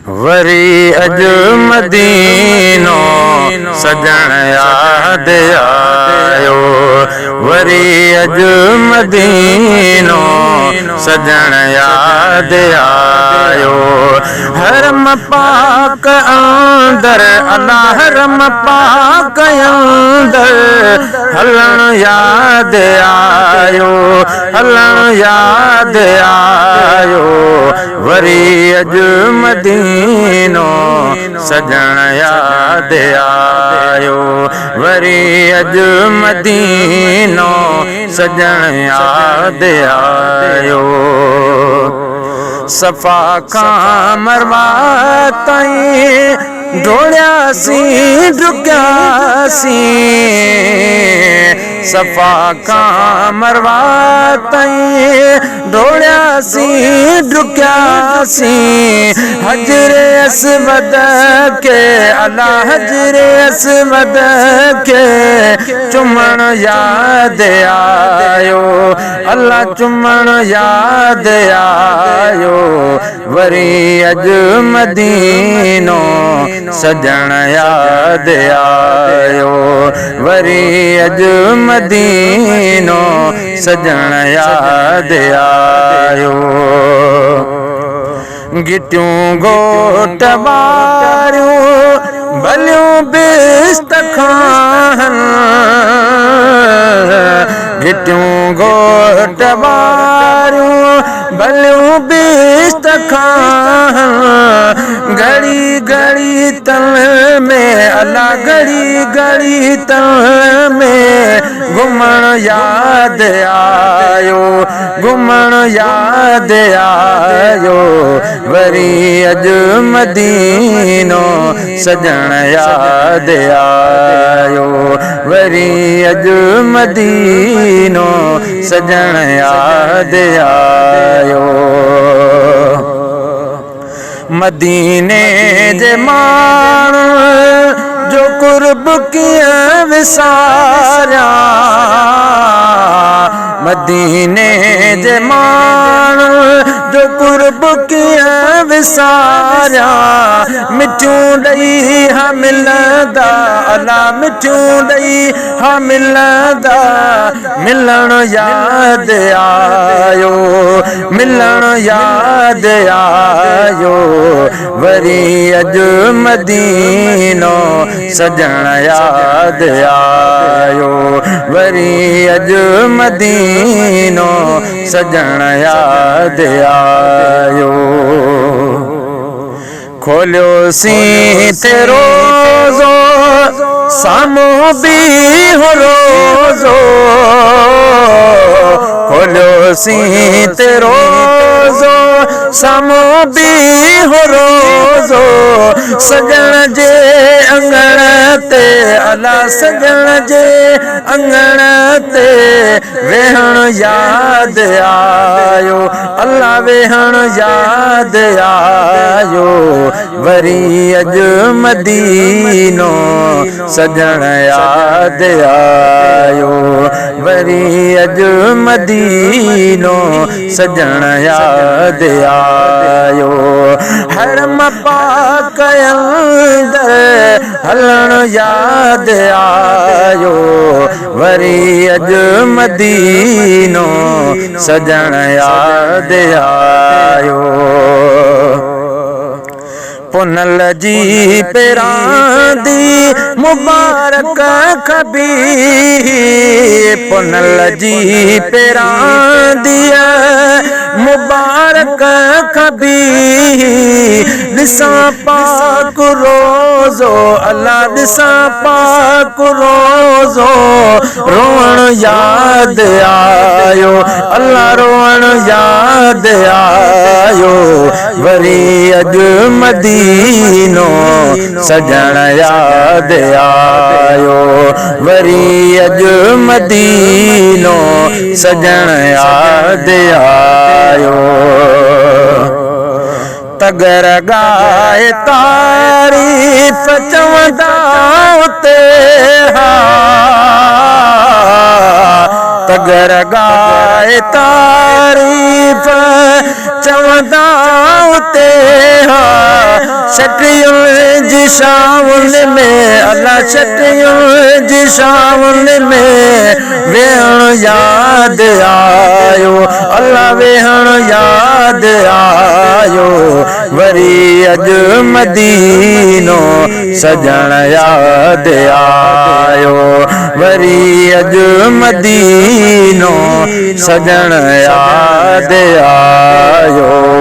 وري اڄ مدينو سڄڻ ياد آيو، وري اڄ مدينو سڄڻ ياد آيو. حرم پاڪ اندر الا حرم پاڪ اندر هلڻ ياد آيو، هلڻ ياد آيو. وري اڄ مدينو سڄڻ ياد آيو، وري اڄ مدينو سڄڻ ياد آيو. صفا کان مروا تائين ڊوڙياسين ڊڪياسين، صفا کان مروا تائين ڊوڙياسين ڊڪياسين. حجر اسود کي الا حجر اسود کي چمڻ ياد آيو، الا چمڻ ياد آيو. وري اڄ مدينو سڄڻ ياد آيو، وري اڄ مدينو سڄڻ ياد آيو. گهٽيون گهوٽ واريون ڀليون بست کان، گهٽيون گهوٽ واريون ڀليون بست کان. گهڙي گهڙي تن ۾ الا گهڙي گهڙي تن ۾ گهمڻ ياد آيو، گهمڻ ياد آيو. وري اڄ مدينو سڄڻ ياد آيو، وري اڄ مدينو سڄڻ ياد آيو. مديني جي ماڻهن جو قرب ڪيئن وساريان، مديني جي ماڻهن جو قرب ڪيئن وساريان. مٺيون ڏئي ها ملندا الا مٺيون ڏئي ها ملندا، ملڻ ياد آيو، ملڻ ياد آيو. وري اڄ مدينو سڄڻ ياد آيو، وري اڄ مدينو سڄڻ ياد آيو. کوليوسين تي روزو سامهون به هو روزو، کوليوسين تي روزو سامهون به هو روزو. سڄڻ جي اڱڻ تي الا سڄڻ جي اڱڻ تي ويهڻ ياد آيو، الا ويهڻ ياد آيو. وري اڄ مدينو سڄڻ ياد آيو، وري اڄ مدينو سڄڻ ياد آيو. حرم پاڪ اندر هلڻ ياد آيو، وري اڄ مدينو سڄڻ ياد آيو. پنهل جي پيراندي مبارڪ کبي، پنهل جي پيراندي مبارڪ کبي. ڏسان پاڪ روزو الا ڏسان پاڪ روزو، روئڻ ياد آيو، الا روئڻ ياد آيو. وري اڄ مدينو سڄڻ ياد آيو، وري اڄ مدينو سڄڻ ياد آيو. تگر ڳائي تعريف چوندا اتي ها، تگر ڳائي تعريف چوندا اتي ها. ڇٽين جي ڇانون ۾، الله ڇٽين جي ڇانون ۾، ويهڻ ياد آيو، الله ويهڻ ياد آيو، وري اڄ مدينو سڄڻ ياد آيو، وري اڄ مدينو سڄڻ ياد آيو.